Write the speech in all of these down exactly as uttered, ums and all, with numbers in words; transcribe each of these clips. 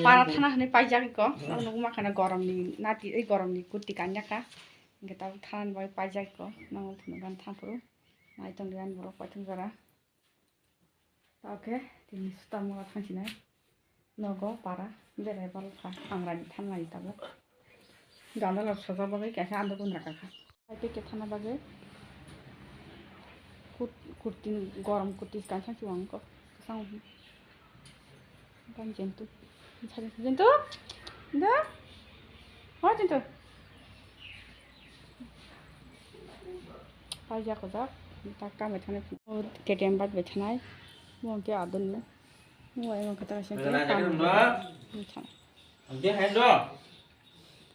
Para thana hwnwi paijak iko. Nukma khana goromni nati, ei goromni kurti kanya kha. Hwnkhe tabuk thanani bagwi paijak iko. Nang phunukgani thampuru. Nai tongdi ani borok paithak jora. Oke, tini sutamung thangsinai. Nogo para berai bal kha. Angrani thanlai tabuk. Gandalok sajak bagwi kaisa anduk undra kakha. Hai tei kethana bagwi kut-, kurti, gorom kurti kaisa siwang kok. Kwchang. Bang jentu. Jentu? Jentu? Hoi jentu. Paijak ojak. Tak kamai thanai. K T M bat bai thanai. Mo ke adon mo. Mo ai mo kata kaisa.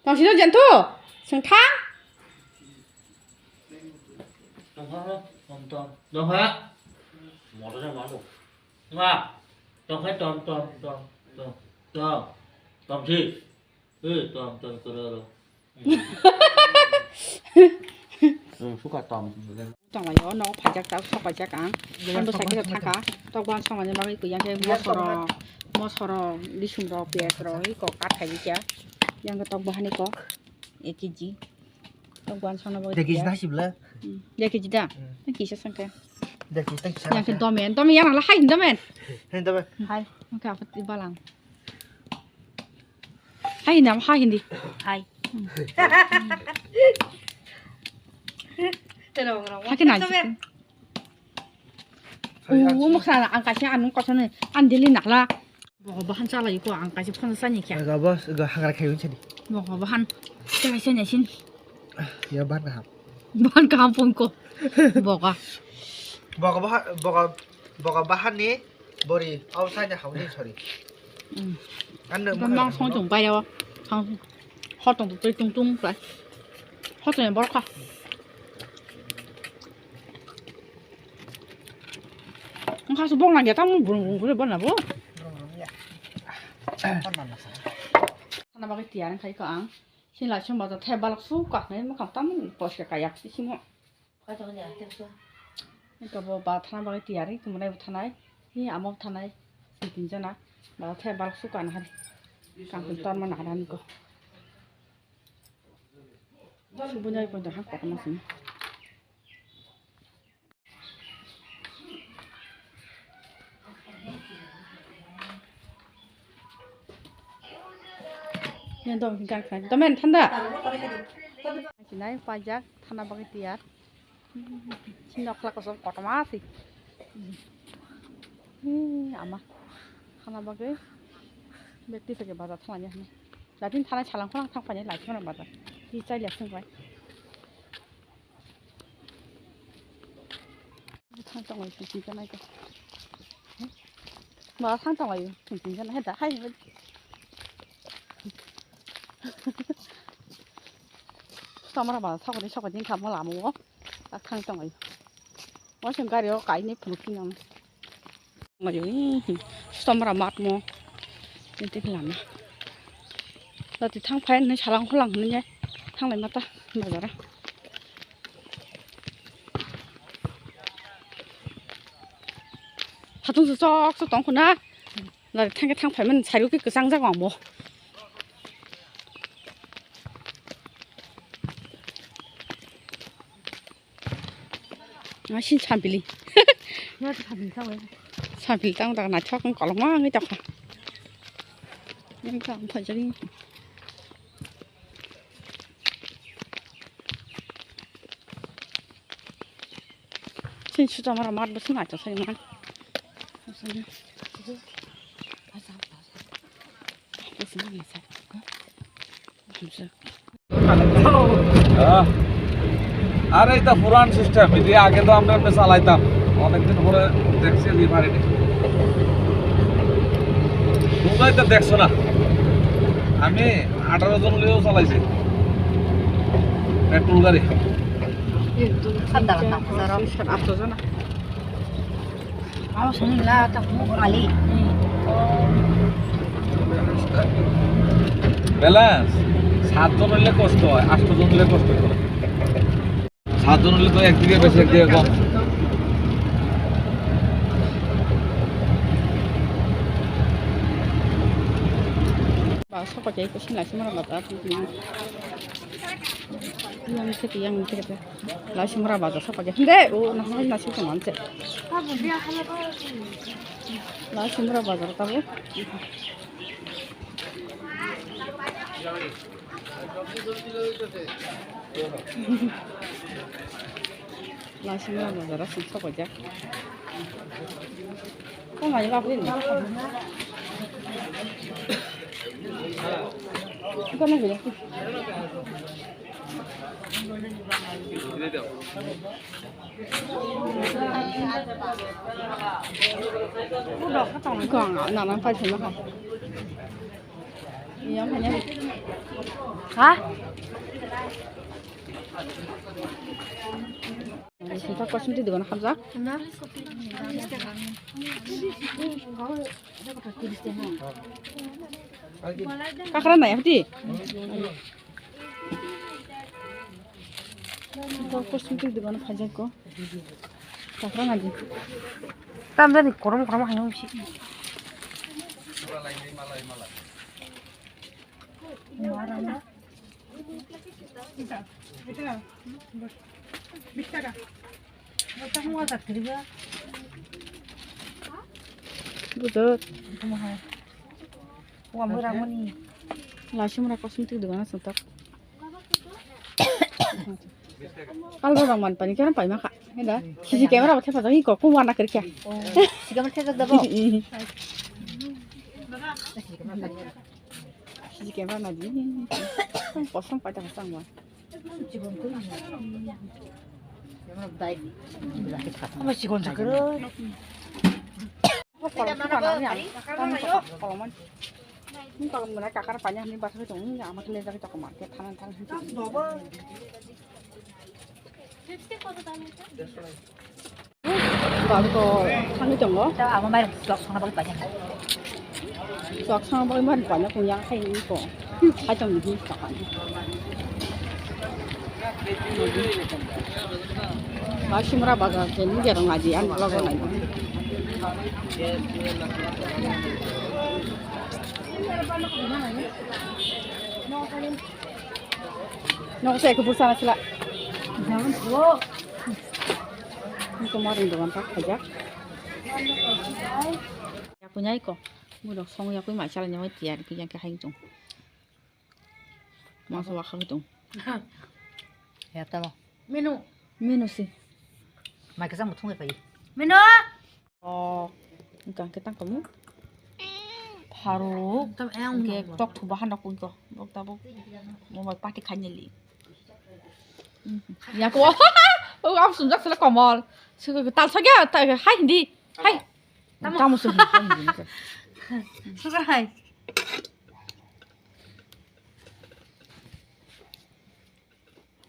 Tang sino jentu. Sengthang. Dongha, tom, tom. Dongha. Motor ma do. Ma. Tom khai tom, tom, tom, tom, tom. Tom si. Eh, tom, tom, koro, koro. Hmm, suka tom. Tong lai o, no phajak tak, sok phajak ang. Ang bo sakhe thaka. Tok ban song ani bagwi kuyang khe mosoro, mosoro, bisum ro, piyaj ro, iko kathai bikya. Yang tok bahani ko, ek K G. Tok ban song na bagwi. Deki jina sibla. Hmm, deki jida. Hmm. Kisa sangke. Deki tak sangke. Yang ke domen, domen yang la hai domen. Hai domen. Hai, oke apa ti balang. Hai nam hai hindi. Hai. Hai ke nai. Hai, o moksa ang kaisa anung kosone an dili nakla. Bogo bahan chala iko ang kaisa phone sani kya. Ga bos ga hagra khayu chadi. Bogo bahan chala sani sin. Ya bahan kaham. Bahan kaham phone ko. Boga. Boga bahan boga boga bahan ni. Bori, au sanya hauni sorry. Hmm. Ando mang song chung bai o. Hang. Hot tong tui tung tung bai. Hot tong bor kha. Ang kha su bong lang ya tam bung bung bung bung na bo. Sana bagai tiar ang khai ko ang. Sini la chong bazar thai balak su ka nai ma kam tam pos ka kayak si simo. Ito bo ba thana bagwi tiyari, kumunai bo thanai, hi amo bo thanai, sini tinjana, ba the balok suka na hari, kangkung torma na hari ko. Subunai ko dah kotorma sini. Yang dom hingkang khai, domen thanda. Sinai pajak thana bagwi tiyar. Sini nokla kosom kotorma si. Hi, ama. Thana bagwi. Bekti sake bazar thana ya. Latin thana chalang khorang thang phani lai khorang bazar. Hi chai liya sung bai. Thang tong lai sung sung nai ko. Ma thang tong lai sung sung nai da hai. Samara ba thang ni sok din kha mo lamo. A thang tong lai. Mo sung gari o kai ni phunuk tin ang. Mayo, ih, stomra mat mo. Ini lama. Lati thang phai nai salang khulang nai. Thang lai mata bazara. Hatung su sok sok tong khuna. Lati thang thang phai man saru ki kesang jak mo. Asin sampili. Sampili tang tak na chok kolong ma ngi tak. Ngi tak phajari. Sin suta mara mat bus na chok sai ma. আহ, আরে এটা পুরান সিস্টেম, এটা আগে তো আমরা এমনি চালাইতাম, অনেকদিন পরে দেখছি রিফাইনারি। তোমরা এটা দেখছো না, আমি আঠারো জন লিয়েও চালাইছি পেট্রোল গাড়ি। সাত আটশো জন। ব্যালেন্স সাতজন হইলে কষ্ট হয়, আটজন হইলে কষ্ট হয়। সাতজন হইলে তো একদিকে বেশি, একদিকে কম। Sopak ya, iko sini laisi mura bazar. Yang cek, yang cek. Laisi mura bazar sopak ya. Hinde, o, nah, nah, nasi tong anse. Laisi mura bazar tabu. Laisi mura bazar aswk sopak ya. Kok mai bak rin? Iko na gila. Iko ang nana pai sima ha. Iya, kanya. Ha? Sinta kosmetik dogan hamjak. Kakra nai hati. Sinta kosmetik dogan hamjak ko. Kakra nai di. Tam jani korom korom hayung si. Budut. Laisi mura kosmetik dogan aswk tak. Kalba bang man pani khe paima kha. Heda. C C camera ba khe pajak iko ko wana kar kya. C C camera khe jak dabo. C C camera na di. Kosong pai ta kosong wa. Ama sikon sakero. Kolom suka na ni ang. Tang kolom. Ni kolom mana kakar panya ni basa tong ni ama kele jagi toko market thanan thanan. Babu to thangwi tongo. Tei abo mairung chwlak songna bagwi painai. Chwlak songna bagwi mairung painai kung yang khai ni ko. Hai tong ni sakani. Ba Simra bazar se ni gerang aji an vlog nai. Nok se kubur sana sila. Jangan po. Ini kemarin dengan tak aja. Ya punya iko. Budok song ya kui mai chala nyamai tiar kui yang kahai tung. Masa wakha tung. Ya tamo. Menu. Menu si. Mai kasang mutung ya pai. Menu. Oh, engkang khe tang kamu. Pharo. Tam ayang engke tok thuba handa kun ko. Bok tabok. Mo mai party khanya li. Ya ko. Oh, am sunjak sele komol. Suka tal saga, hai hindi. Hai. Tamo. Tamo su. Suka hai.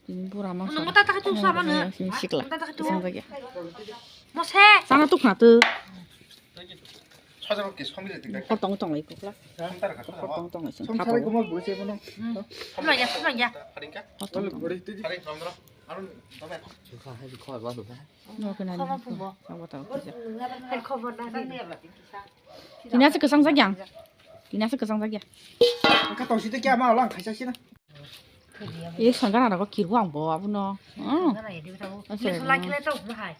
Ini pura masa. Mata tak tu sama na. Sini sikla. Mata tak tu. Sama lagi. Mose. Sana tu kena tu. Sajak ke somile tinggal. Kotong tong ikut lah. Sebentar kan. Kotong tong ikut. Somsare gumol bose bono. Sama ya, sama ya. Kotong tong. Hari nomor. Arun, sama. Suka hai koi ba suka. No kena ni. Sama pun bo. Sama tahu kerja. Hai khobor na. Tini asa kesang sagyang. Tini asa kesang sagyang. Angka tong situ kya ma lang khaisa sina. Election gana rago kirbo ang bo abono. Hmm. Gana ya, dia tahu. Asal. Dia selagi le tahu, hai.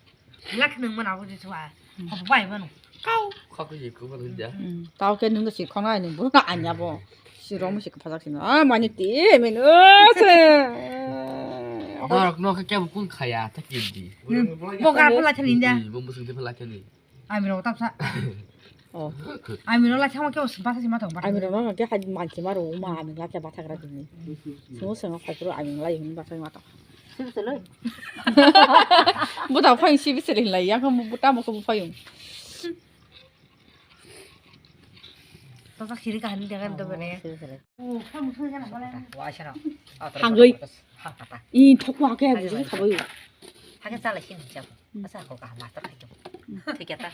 Lak nung mana aku di suai. Apa bai mano? Kau. Kau ke jiku mana dia? Hmm. Tau ke nung ke si khona nung bo na anya bo. Si rom si ke pajak sino. Ah, mani ti men ase. Dorok no ke kya bukun khaya ta kidi. Bo gar pula thalinda. Bo musung te pula kani. Ami rok tapsa. Oh. Ami rok lai thangma kebo basa sima thang. Ami rok no ke hai mansi maro ma ami la ke batha gra dini. Sungo sungo phai pro ami lai hin batha ma thang. Sibi seloi. Buta phai sibi seloi lai yang kamu buta mo kamu phai. Tata khiri kahani dia kan to bene. Hangoi. I thokwa ke buji sabai. Hake chala sini jam. Asa ko kaham master khai. Thik ya ta.